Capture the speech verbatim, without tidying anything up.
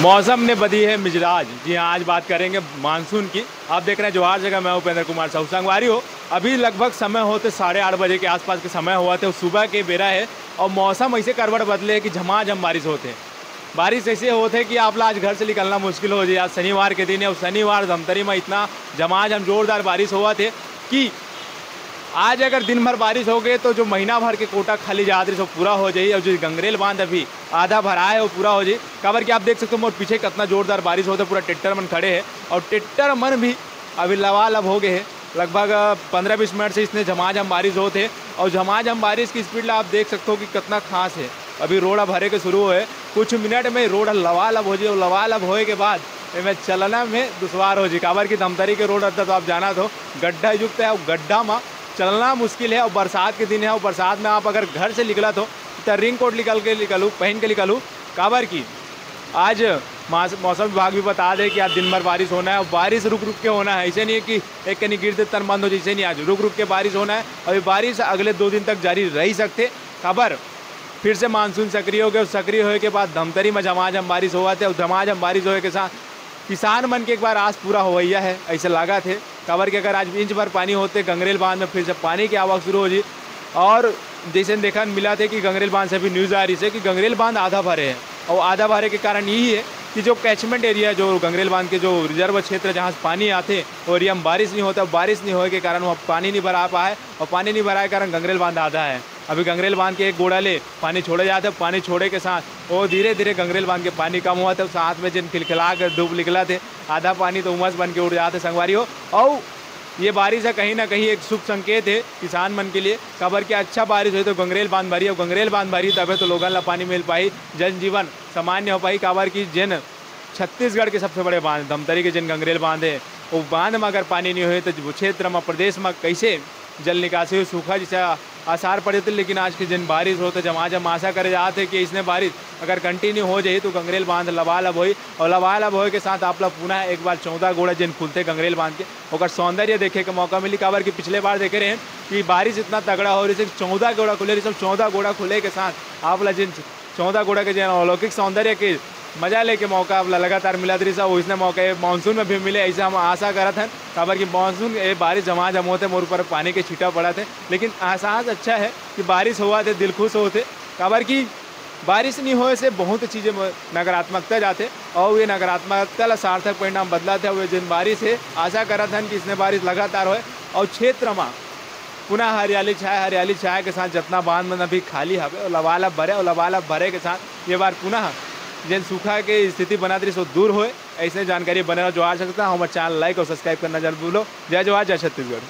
मौसम ने बदी है मिजाज। जी हाँ, आज बात करेंगे मानसून की। आप देख रहे हैं जोहार जगह, मैं उपेंद्र कुमार साहू। संगवारी हो, अभी लगभग समय होते साढ़े आठ बजे के आसपास के समय हुआ थे, सुबह के बेरा है और मौसम ऐसे करवट बदले है कि झमाझम बारिश होते। बारिश ऐसे होते कि आप ला आज घर से निकलना मुश्किल हो जाए। आज शनिवार के दिन है और शनिवार धमतरी में इतना झमाझम जोरदार बारिश हुआ थे कि आज अगर दिन भर बारिश हो गए तो जो महीना भर के कोटा खाली जात रही, सब पूरा हो जाई। और जो गंगरेल बांध अभी आधा भरा है, वो पूरा हो जाई। काबर कि आप देख सकते हो, मोर पीछे कितना जोरदार बारिश होता है, पूरा ट्रैक्टर मन खड़े हैं और ट्रैक्टर मन भी अभी लबालब हो गए हैं। लगभग पंद्रह बीस मिनट से इसने झमाझम बारिश होते हैं और झमाझम बारिश की स्पीड ला आप देख सकते हो कि कितना खास है। अभी रोड अब भरे के शुरू होए, कुछ मिनट में रोड लबालब हो जाए और लबालब होए के बाद एमे चलना में दुश्वार हो जाए। काबर कि धमतरी के रोड रहता तो आप जाना तो गड्ढा युक्त है और गड्ढा में चलना मुश्किल है और बरसात के दिन है और बरसात में आप अगर घर से निकला तो, तो रेनकोट निकल के निकलू, पहन के निकलू। काबर कि आज मास-, मौसम विभाग भी बता दे कि आज दिन भर बारिश होना है और बारिश रुक रुक के होना है। ऐसे नहीं है कि एक कनी गिर दे तन बंद हो जाए, ऐसे नहीं। आज रुक रुक के बारिश होना है और ये बारिश अगले दो दिन तक जारी रह सकते। काबर फिर से मानसून सक्रिय हो गए और सक्रिय होए के बाद धमतरी में झमाझम बारिश होवत है और झमाझम बारिश होए के साथ किसान मन के एक बार आस पूरा होवैया है, ऐसे लागत है। काबर कि अगर आज इंच भर पानी होते, गंगरेल बांध में फिर से पानी की आवक शुरू हो जी। और जैसे देखन मिला थे कि गंगरेल बांध से भी न्यूज़ आ रही है कि गंगरेल बांध आधा भरे है और आधा भरे के कारण यही है कि जो कैचमेंट एरिया, जो गंगरेल बांध के जो रिजर्व क्षेत्र जहाँ से पानी आते, वो एरिया में बारिश नहीं होता, बारिश नहीं होए के कारण वहाँ पानी नहीं भरा पाए और पानी नहीं भराए के कारण गंगरेल बांध आधा है। अभी गंगरेल बांध के एक गोड़ा ले पानी छोड़े जाते, पानी छोड़े के साथ वो धीरे धीरे गंगरेल बांध के पानी कम हुआ थे, साथ में जिन खिलखिला के धूप निकला थे, आधा पानी तो उमस बन के उड़ जाते संगवारी हो। और ये बारिश है कहीं ना कहीं एक शुभ संकेत है किसान मन के लिए। काबर कि अच्छा बारिश होए तो गंगरेल बांध भरी, और गंगरेल बांध भरी तबे तो लोगन ला पानी मिल पाही, जनजीवन सामान्य हो पाही। काबर कि जिन छत्तीसगढ़ के सबसे बड़े बांध धमतरी के जिन गंगरेल बांध है, वो बांध में अगर पानी नहीं होए तो वो क्षेत्र में, प्रदेश में कैसे जल निकासी हुई, सूखा जैसा आसार पड़ जाते। लेकिन आज के जिन बारिश होते, जमा जमा आशा करे जाते कि इसने बारिश अगर कंटिन्यू हो जाए तो गंगरेल बांध लबालब होई, और लबालब होए के साथ आप लोग पुनः एक बार चौदह गोड़ा जिन खुलते गंगरेल बांध के, ओकर सौंदर्य देखे के मौका मिली। काबर कि पिछले बार देखे रहे कि बारिश इतना तगड़ा हो रही है, चौदह गोड़ा खुले रही, सब चौदह गोड़ा खुले के साथ आप ला जिन चौदह गोड़ा के जिन अलौकिक सौंदर्य के मजा लेके मौका आप ला लगातार मिलत रही, सब वैसने मौका ये मानसून में भी मिले, ऐसे हम आशा करत हैं। काबर कि मानसून ये बारिश जमा जम होते, मोर ऊपर पानी के छींटा पड़त है, लेकिन एहसास अच्छा है कि बारिश हुआ थे, दिल खुश होते। काबर कि बारिश नहीं होए से बहुत चीज़ें म-, नकारात्मकता जाते, और ये नकारात्मकता ला सार्थक परिणाम बदलत है। वो जिन बारिश है, आशा करत हन कि इसने बारिश लगातार होए और क्षेत्र में पुनः हरियाली छाए, हरियाली छाए के साथ जितना बांध मन अभी खाली हवे, वो लबालब भरे, और लबालब भरे के साथ ये बार पुनः जिन सूखा के स्थिति बनत रही, सो दूर होए। ऐसे जानकारी बने रहो। जोहार छत्तीसगढ़, हमारे चैनल लाइक और सब्सक्राइब करना जरूर भूलो। जय जोहार, जय छत्तीसगढ़।